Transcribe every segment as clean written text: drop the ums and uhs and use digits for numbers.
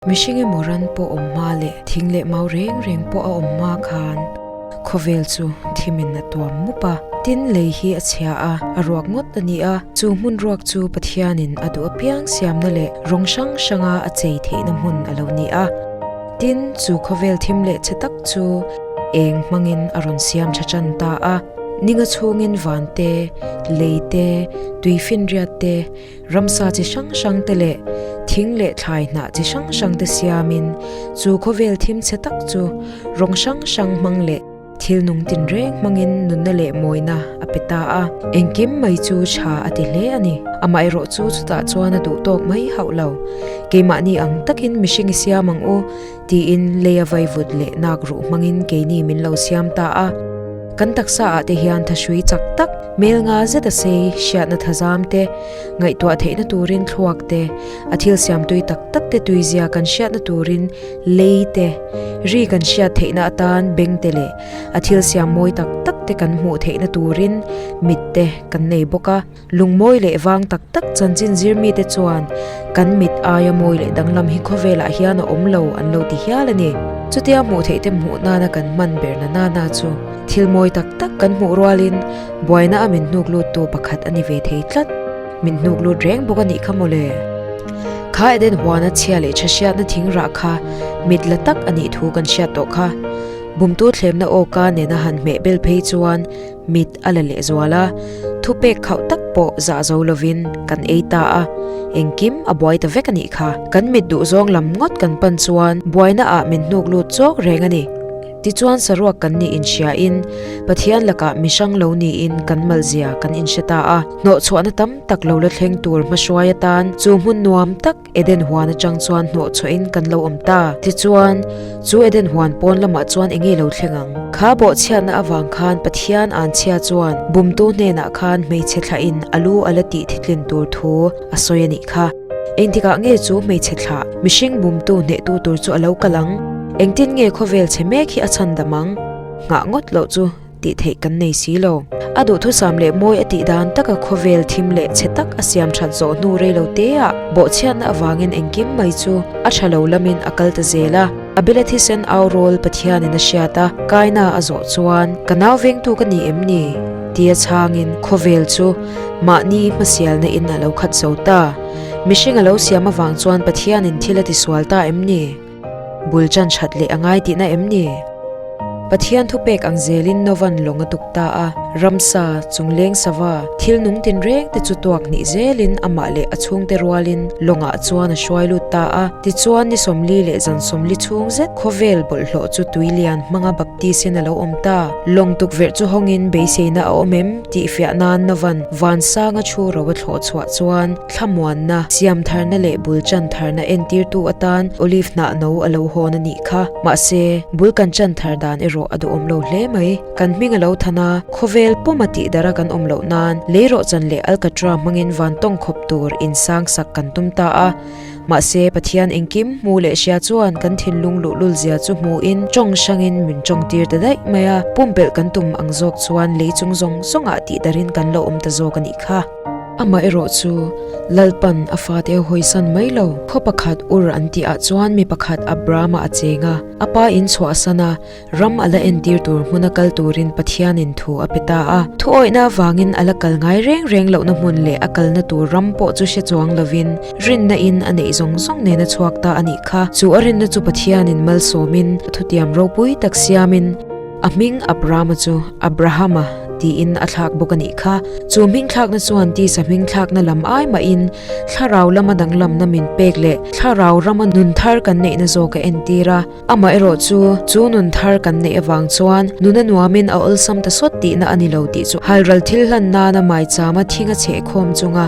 Mihring emaw ran pawh awm hma leh thing leh mau reng reng pawh a awm hma khan khawvel chu thimin a tuam mup a. Tin, lei hi a chhia a, a ruak ngawt a ni a. Chu hmun ruak chu Pathianin a duh apiang siamna leh rawng hrang hranga a chei theihna hmun a lo ni a. Tin, chu khawvel thim leh chhe tak chu eng hmangin a rawn siam tha tan ta a. Ninga chhungin van te, lei te, tuifinriat te, Ramsa chi hrang hrang te leh thing leh thlai hnah chi hrang hrang te siamin chu khawvel thim chhe tak chu rawng hrang hrang hmang leh thil nung tinreng hmangin nunna leh mawina a pe ta a. Engkim mai chu tha a ti hle a ni. Amaherawh chu chutah chuan a duh tawk mai hauh lo. Keimahni ang takin mihring i siam ang u tiin lei a vaivut leh nak ruh hmangin keini min lo siam ta a. Kan taksa ah te hian thahrui chak tak, hmel nga zet a sei, hriatna thazam te, ngaihtuah theihna turin thluak te, a thil siam tui tak tak te tuizia kan hriatna turin lei te, ri kan hriat theihna atan beng te leh a thil siam mawi tak tak te kan hmuh theihna turin mit te kan nei bawk a. Lungmawi leh vang tak tak chanchin zir mite chuan kan mit aia mawi leh danglam hi khawvelah hian a awm lo an lo ti hial a ni. Chutia hmuh theih te hmuh nana kan hman ber na nana chu thil mawi tak tak kan hmuh rualin buaina a min hnuk luttu pakhat a ni ve thei tlat. Min hnuk lut reng bawk a nih kha mawle. Kha Eden huana chhia leh tha hriatna thing rah kha mit la tak a nih thu kan hriat tawh kha. Bumtu thlemna awka nena han hmeh bel phei chuan Mit a la leh zual a, thupek khauh tak pawh zah zo lovin kan ei ta a, engkim a buai ta vek a nih kha. Kan mit duh zawng lam ngawt kan pan chuan buaina ah min hnuk lut chawk reng a ni. Tichuan saruak kan nih inhriain Pathian lakah mi hrang lo niin kan malzia kan inhre ta a, hnawhchhuahna tam tak lo la thleng tur hmahruai atan chu hmun nuam tak Eden huan atang chuan hnawh chhuahin kan lo awm ta. Tichuan, chu Eden huan pawn lamah chuan eng nge lo thleng ang? Kha bawhchhiatna avang khan Pathian anchhia chuan bumtu hnenah khan hmeichhe thlahin a lu a la tih thitlin tur thu a sawi a nih kha. Engtikah nge chu hmeichhe thlah, mihring bumtu hnehtu tur chu a lo kal ang? Engtin nge khawvel chhe mek hi a chhandam ang? Nghah ngawt loh chu. Tih theih kan nei si lo. A duhthusam leh mawi a tih dan taka khawvel thim leh chhe tak a siam that zawh hnu rei lo te ah bawhchhiatna avangin engkim mai chu a tha lo lamin a kal ta zel a. A bela thisen au rawl Pathianin a hriat a, kaina a zawh chuan, Ka nau vengtu ka ni em ni? tia chhangin khawvel chu mahni hmasialna in a lo khat zo ta. Mihring a lo siam avang chuan Pathianin thil a tisual ta em ni? Bul chan that leh a ngai tihna em ni? Pathian thupek ang zelin Novan lawng a tuk ta a, ramsa, chungleng sava, thil nung tinreng te chu tuak hnih zelin amah leh a chhungte rualin lawngah chuan a hruai lut ta a. Tichuan ni 40 leh zan 40 chhung zet khawvel bawlhhlawh chu tui lian hmanga baptisin a lo awm ta. Lawng tukverh chu hawngin beiseina a awm em tih fiah nan Novan vansanga thu ro a thlawh chhuah chuan, Thlamuanna, siamtharna leh bul chan tharna entirtu atan olive hnah no a lo hawn a nih kha. Mahse, bul kan chan thar dan erawh a duhawm lo hle mai. Kan hming a lo than a, khawvel puma tih dara kan awm loh nan leirawhchan leh alkatra hmangin van tawng khawp tur insang sak kan tum ta a. Mahse, Pathian engkim hmu leh hria chuan kan thinlung luhlul zia chu hmuin tawng hrangin min tawng tir ta daih mai a, pumpelh kan tum ang zawk chuan lei chung zawng zawngah tih darin kan lo awm ta zawk a nih kha. Amaherawh chu, Lalpan a fate a hawisan mai lo. Khaw pakhat Ur an tihah chuan mi pakhat Abrama a cheng a, a pa in chhuahsan a, ram a la entir tur hmuna kal turin Pathianin thu a pe ta a. Thuawihna avangin a la kal ngai reng reng lohna hmun leh a kalna tur ram pawh chu hre chuang lovin rinna in a neih zawng zawng nen a chhuak ta a nih kha. Chu a rinna chu Pathianin malsawmin, a thutiam ropui tak siamin, A hming Abrama chu Abrahama tiin a thlak bawk a nih kha. Chu hming thlakna chuan tisa hming thlakna lam ai mahin thlarau lama danglamna min pek leh thlarau rama nun thar kan neihna zawk a entir a. Amaherawh chu, chu nun thar kan neih avang chuan nuna nuamin a awlsam ta sawt tihna a ni lo tih chu halral thil hlan nana maichama thing a chhehkhawm chunga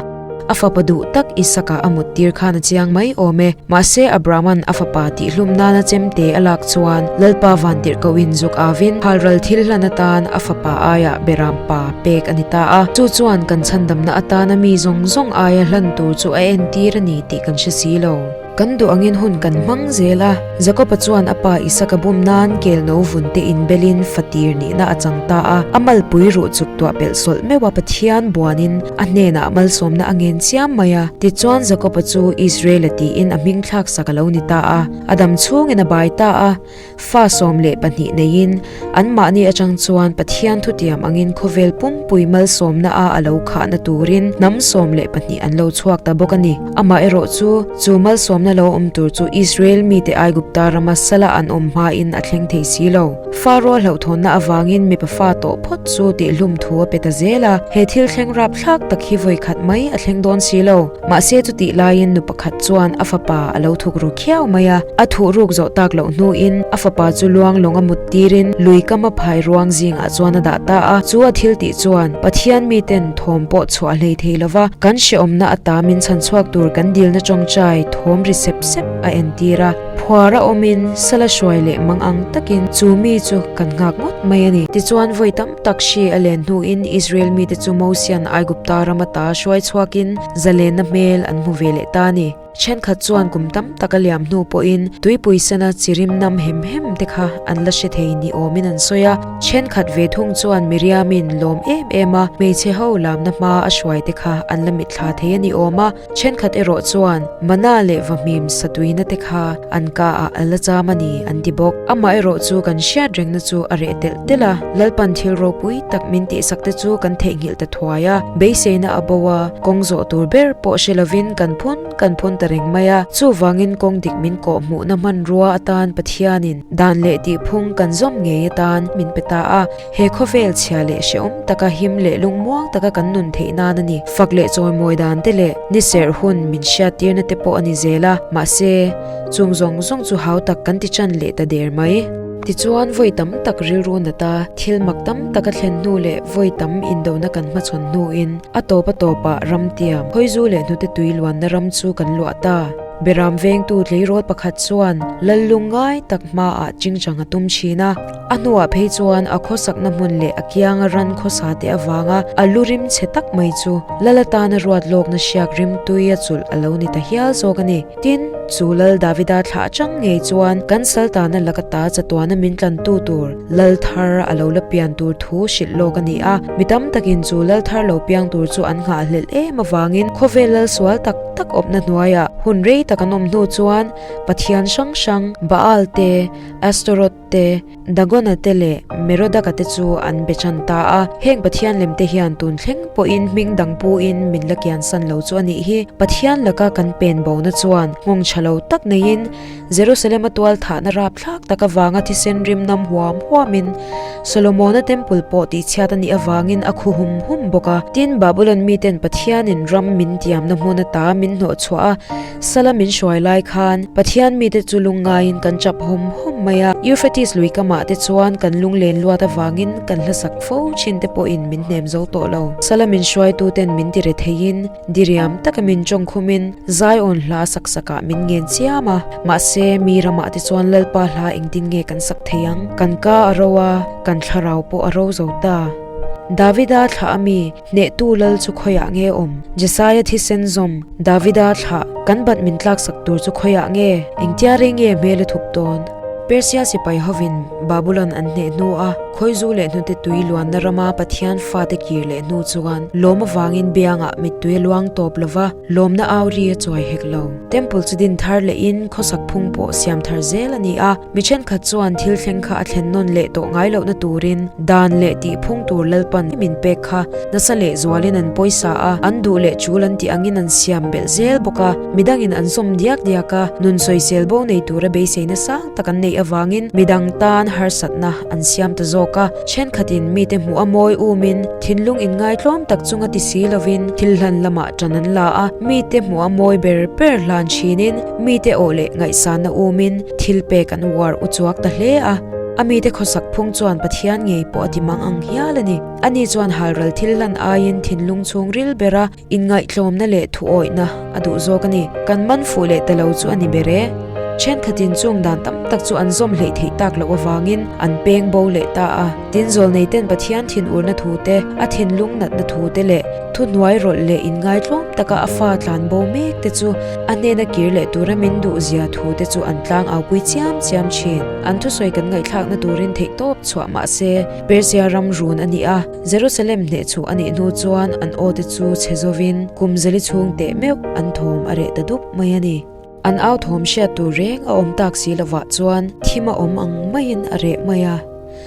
A fapa duh tak Isaka a mut tir khan a chiang mai awm e. Mahse Abrahaman a fapa tihhlum nana chemte a lak chuan Lalpa vantirhkohin zuk avin halral thil hlan atan a fapa aia beram pa pek a ni ta a. Chu chuan kan chhandamna atana mi zawng zawng aia hlan tur chu a entir a ni tih kan hre si lo. Kan duh angin hun kan hmang zel a. Jakoba chuan a pa Isaka bum nan kel no vun te inbelin fatir nihna a chang ta a. A malpui ruh chuk tuah pelh sawlh meuh a Pathian buanin a hnenah malsawmna a ngen chiam mai a. Tichuan Jakoba chu Israela tiin a hming thlaksak a lo ni ta a. A dam chhungin a bai ta a. Fa 12 neiin, anmahni atang chuan Pathian thutiam angin khawvel pumpui malsawmna a a lo khahna turin hnam 12 an lo chhuak ta bawk a ni. Amaherawh chu, chu malsawmna lo awm tur chu Israel mite Aigupta rama sala an awm hmain a thleng thei si lo. Faro hlauhthawnna avangin mipa fa tawh phawt chu tihhlum thu a pe ta zel a, he thil thleng rapthlak tak hi vawi khat mai a thleng dawn si lo. Mahse chutih laiin nu pakhat chuan a fapa a lo thuk ru khiau mai a, a thuh ruk zawh tak loh hnuin a fapa chu luang lawng a mut tirin lui kam a phai ruang zingah chuan a dah ta a. Chu a thil tih chuan Pathian miten thawm pawh chhuah hlei thei lova kan hrehawmna ata min chhan chhuak tur kan dilna tawngtai thawm ri sep sep a entir a. Phuar a awmin sala hruai leh mang ang takin chu mi chu kan nghak ngawt mai a ni. Tichuan vawi tam tak hri a len hnuin Israel mite chu Mosian Aigupta ram ata hruai chhuakin zalenna hmel an hmu ve leh ta a ni. Thenkhat chuan kum tam tak a liam hnu pawhin tuipui sana chirim nam hem hem te kha an la hre thei ni awmin an sawi a. Thenkhat ve thung chuan Miriamin lawm em em a hmeichhe ho lamna hma a hruai te kha an la mitthla thei a ni awm a. Thenkhat erawh chuan Mana leh Vahmim satuina te kha an ka ah a la cham a ni an ti bawk. Amah erawh chu kan hriat rengna chu a reh telh telh a, Lalpan thil ropui tak min tihsak te chu kan theihnghilh ta thuai a, beiseina a bo a, kawng zawh tur ber pawh hre lovin kan phun kan phun ta reng mai a. Chuvangin kawng dik min kawh hmuhna hmanrua atan Pathianin dan leh tihphung kan zawm ngei atan min pe ta a. He khawvel chhia leh hrehawm taka him leh lungmuang taka kan nun theih nan a ni. Fak leh chawimawi dan te leh ni serh hun min hriattirna te pawh a ni zel a, mahse, chung zawng zawng chu hau tak kan ti ṭan leh ta der mai. Tichuan, vawi tam tak rilru nata thil mak tam tak a thlen hnu leh vawi tam indona kan hmachhawn hnuin a tawp a tawpah ram tiam, khawizu leh hnute tui luanna ram chu kan luah ta. Beram vengtu tleirawl pakhat chuan lal lungngai tak hmaah chingchang a tum thin a. A hnuah phei chuan a khawsakna hmun leh a kianga ran khawsa te avanga a lu rim chhe tak mai chu Lal atana ruat lawkna hriak rimtui a chulh a lo ni ta hial zawk a ni. Tin, chu Lal Davida thlah atang ngei chuan kan saltana laka ta chatuana min tlantu tur Lal thar a lo la pian tur thu hrilh lawk a ni a. Mi tam takin chu Lal thar lo piang tur chu an nghahhlelh em avangin khawvel lal sual tak tak awpna hnuaiah hun rei tak an awm hnu chuan Pathian hrang hrang Baal te, Astaroth te, Dagona te leh Merodaka te chu an be tan ta a. Heng Pathian lem te hian tun thleng pawhin hming dang puin min la kiansan lo chu a nih hi. Pathian laka kan pen bona chuan nghawng tha lo tak neiin Jerusalem-a tual thahna rapthlak tak avanga thisen rim nam huam huamin Solomona Temple pawh tihchhiat a nih avangin a khu hum hum bawk a. Tin, Babulon miten Pathianin ram min tiamna hmun ata min hnawhchhuah a, Sala min hruai lai khan Pathian mite chu lungngaiin kan chap hawm hawm mai a, Euphrates lui kamah te chuan kan lunglen luat avangin kan hlasak fo thin te pawhin min hnem zo tawh lo. Sala min hruaituten min ti re theiin, diriam taka min tawngkhumin Zion hla sak sakah min ngen chiam a, mahse mi ramah te chuan Lalpa hla engtin nge kan sak thei ang? Kan ka a ro a, kan thlarau pawh a ro zo ta. Davida thlah a mi Hnehtu lal chu khawiah nge awm? Jesaia thisen zawm, Davida thlah, kan bat min tlaksak tur chu khawiah nge? Engtia rei nge hmel a thup dawn? Persia sipai hovin Babulon an hneh hnu a, khawizu leh hnute tui luanna rama Pathian fate kir leh hnu chuan lawm avangin biangah mittui a luang tawp lova, lawmna au ri a chuai hek lo. Temple chu din thar lehin khawsak phung pawh siam thar zel a ni a. Mi thenkhat chuan thil thleng kha a thlen nawn leh tawh ngai lohna turin dan leh tih phung tur Lalpan min pek kha nasa leh zualin an pawisa a, an duh leh chul an tih angin an siam belh zel bawk a, midangin an zawm diak diak a, nun sawisel bo nei tura beiseina sang tak an neih avangin midang tan harsatna an siam ta zawk a. Thenkhatin mite hmuh a mawi umin thinlung inngaitlawm tak chunga ti si lovin thil hlan lamah tan an la a, mite hmuh a mawi ber ber hlan thinin mite awh leh ngaihsanna umin thil pek an uar u chuak ta hle a. A mite khawsak phung chuan Pathian ngei pawh a ti mang ang hial a ni. Ani chuan halral thil hlan aiin thinlung chhung ril bera inngaihtlawmna leh thuawihna a duh zawk a ni. Kan man fuh leh ta lo chu a ni ber e. Thenkhatin chung dan tam tak chu an zawm hleih theih tak loh avangin an peng bo leh ta a. Tin, zawlneiten Pathian thinurna thu te, a thinlung natna thu te leh thuhnuai rawlh leh inngaitlawm taka a fa tlan bo mek te chu a hnena kir leh tura min duh zia thu te chu an tlang aupui chiam chiam thin. An thusawi kan ngaihthlakna turin theihtawp chhuah mah se, Persia ram run a ni a, Jerusalem hnehchhuh a nih hnu chuan an aw te chu chhe zovin kum zali chhung teh meuh an thawm a reh ta dup mai a ni. An au thawm hriat tur reng a awm tak si lovah chuan thim a awm ang maiin a reh mai a.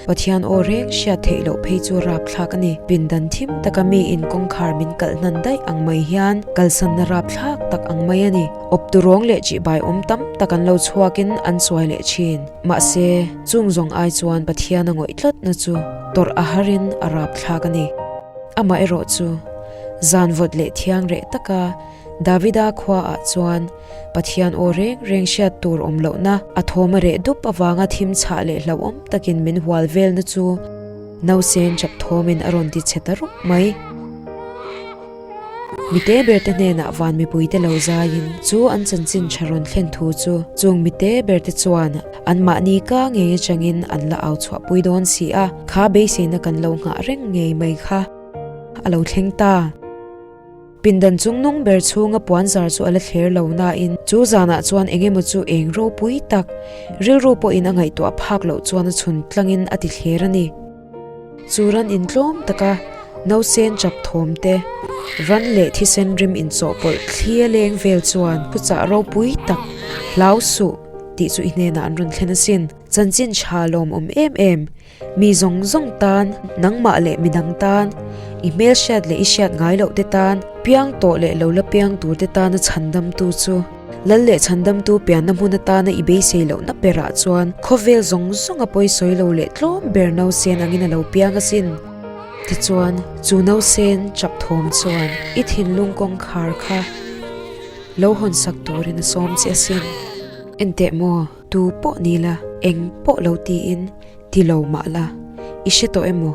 Pathian aw reng hriat theih loh phei chu rapthlak a ni. Pindan thim taka miin kawngkhar min kalh hnan daih ang mai hian kalsanna rapthlak tak ang mai a ni. Awptu rawng leh chihbai awm tam tak an lo chhuakin an chuai leh thin. Mahse, chung zawng ai chuan Pathian a ngawih tlatna chu tawrh a harin a rapthlak a ni. Amaherawh chu, zan vawt leh thiang reh taka Davida khuaah chuan Pathian aw reng reng hriat tur awm lohna a thawm a reh dup avanga thim chhah leh hlauhawm takin min hual velna chu nausen chap thawmin a rawn ti chhe ta rup mai. Mite berte hnenah van mipuite lo zaiin chu an chanchin tha rawn thlen thu chu chung mite berte chuan anmahni ka ngei atangin an la au chhuahpui dawn si a, kha beiseina kan lo nghah reng ngei mai kha a lo thleng ta. Pindan chung nung ber chhunga puan zar chu a la thler lo nain chu zanah chuan eng emaw chu eng ropui tak, rilru pawhin a ngaihtuah phak loh chuan a chhun tlangin a ti thler a ni. Chu ran intlawm taka nausen chap thawm te, ran leh thisen rim inchawhpawlh thli a leng vel chuan thuchah ropui tak, Hlau suh, tih chu i hnenah an rawn thlen asin. Chanchin tha lawmawm em em. Mi zawng zawng tan, nangmah leh midang tan, i hmelhriat leh i hriat ngai loh te tan, piang tawh leh lo la piang tur te tana chhandamtu chu, Lal leh chhandamtu pianna hmun atana i beisei lohna berah chuan khawvel zawng zawnga pawisawi lo leh tlawm ber nausen angin a lo piang asin. Tichuan, chu nausen chap thawm chuan i thinlung kawngkhar kha lo hawnsak turin a sawm che asin. Enteh maw? Tu pawh ni la, eng pawh lo tiin ti lo mah la, i hre tawh emaw?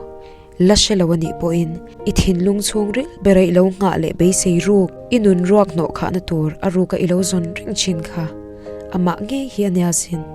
La hre lo a nih pawhin i thinlung chhungril bera i lo nghah leh beisei ruk, i nun ruak hnawh khahna tur a ruka i lo zawn reng thin kha amah ngei hi a nia sin.